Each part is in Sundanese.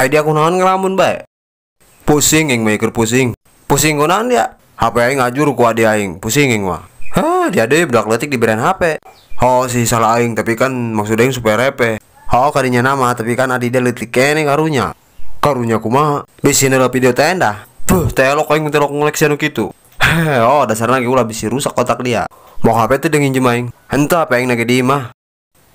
Ai dia kunaon ngelamun bae. Pusing aing mah keur pusing. Pusing kunaon dia? HP aing ngajur ku adi aing, pusing aing mah. Hah, dia deui budak leutik diberen HP. Oh sih salah aing, tapi kan maksud aing supaya repe. Oh kadinya nama, tapi kan adi dia leutik keneh karunya. Karunya kumaha? Bisi neula video teh endah. Buh, telok aing telok ngelek sia nu kitu. Oh, dasarna ge ulah bisi rusak otak dia. Mau HP teh deung nginjem aing. Henteu HP aing lagi di imah.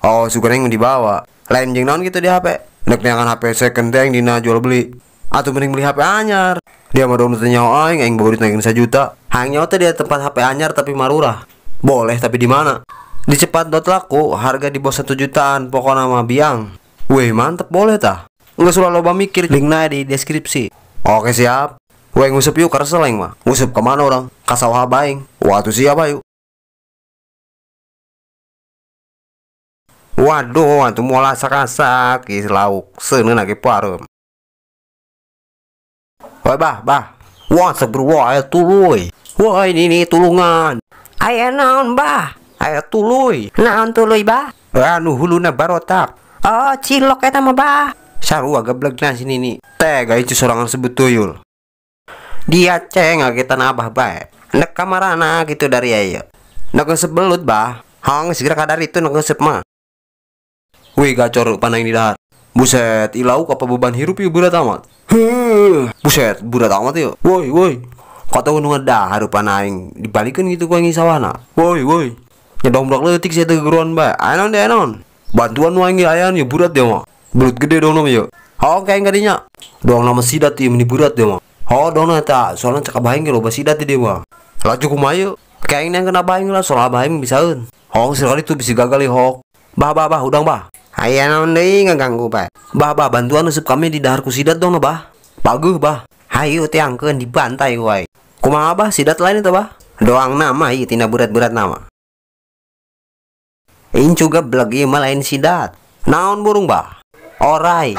Oh, sugan aing dibawa. Lain jeung naon kitu di HP. Nek neangan HP second teh aing dina jual beli. Atuh mending beli HP anyar. Dia mah dong teu nyaho aing, aing bawa duit naikin 1 juta. Hayang nyaho teh dia tempat HP anyar tapi marurah. Boleh tapi di mana? Di cepat dot laku, harga di bawah 1 jutaan, pokokna mah biang. Wih, mantep boleh tah. Geus ulah loba mikir, linkna di deskripsi. Oke siap. Weh nguseup yuk karesel aing mah. Nguseup ka mana urang? Ka sawah baing. Wah tuh siap ayo. Waduh, atuh moal asak-asak ieu lauk seuneun ge pareum. Woi bah, bah. Wah, seger wae tuluy. Woi ini tulungan. Aya naon bah? Aya tuluy. Naon tuluy bah? Anu huluna barotak. Oh, cilok eta mah bah. Sarua geblegna si nini. Teh gawe sorangan sebut tuyul. Dia ceng ngagetan abah bae. Nek kamarana gitu dari aya. Nek sebelut bah. Hang segera kadar itu nek ngesep mah. Wih gacor panang di dahar. Buset, ilau apa beban hirup yuk berat amat. Huh, buset, berat amat yuk. Woi, woi. Kata nu ngedahar rupa aing dibalikeun gitu ku aing sawana. Woi, woi. Nyedong budak leutik sia teu geruan bae. Anon deh anon. Bantuan nu aing ge ayaan yeuh berat dia mah. Belut gede dong nama yeuh. Oh, kayak kadinya. Dong nama sidat ieu meni berat dia mah. Oh, dong eta soalna cek abah aing ge loba sidat dia mah. Laju kumaha yeuh? Kayak aing kena abah aing lah soal abah aing bisaeun. Hong sekali tuh bisa gagal ieu hok. Bah bah bah udang bah. Aya naon deui ngaganggu bae. Bah bah bantuan useup kami di dahar ku sidat dong bah. Paguh bah. Hayu teangkeun dibantai wae. Kumaha bah sidat lain eta bah? Doang nama ieu tina berat-berat nama. Incu geblek ieu mah lain sidat. Naon burung bah? Orai.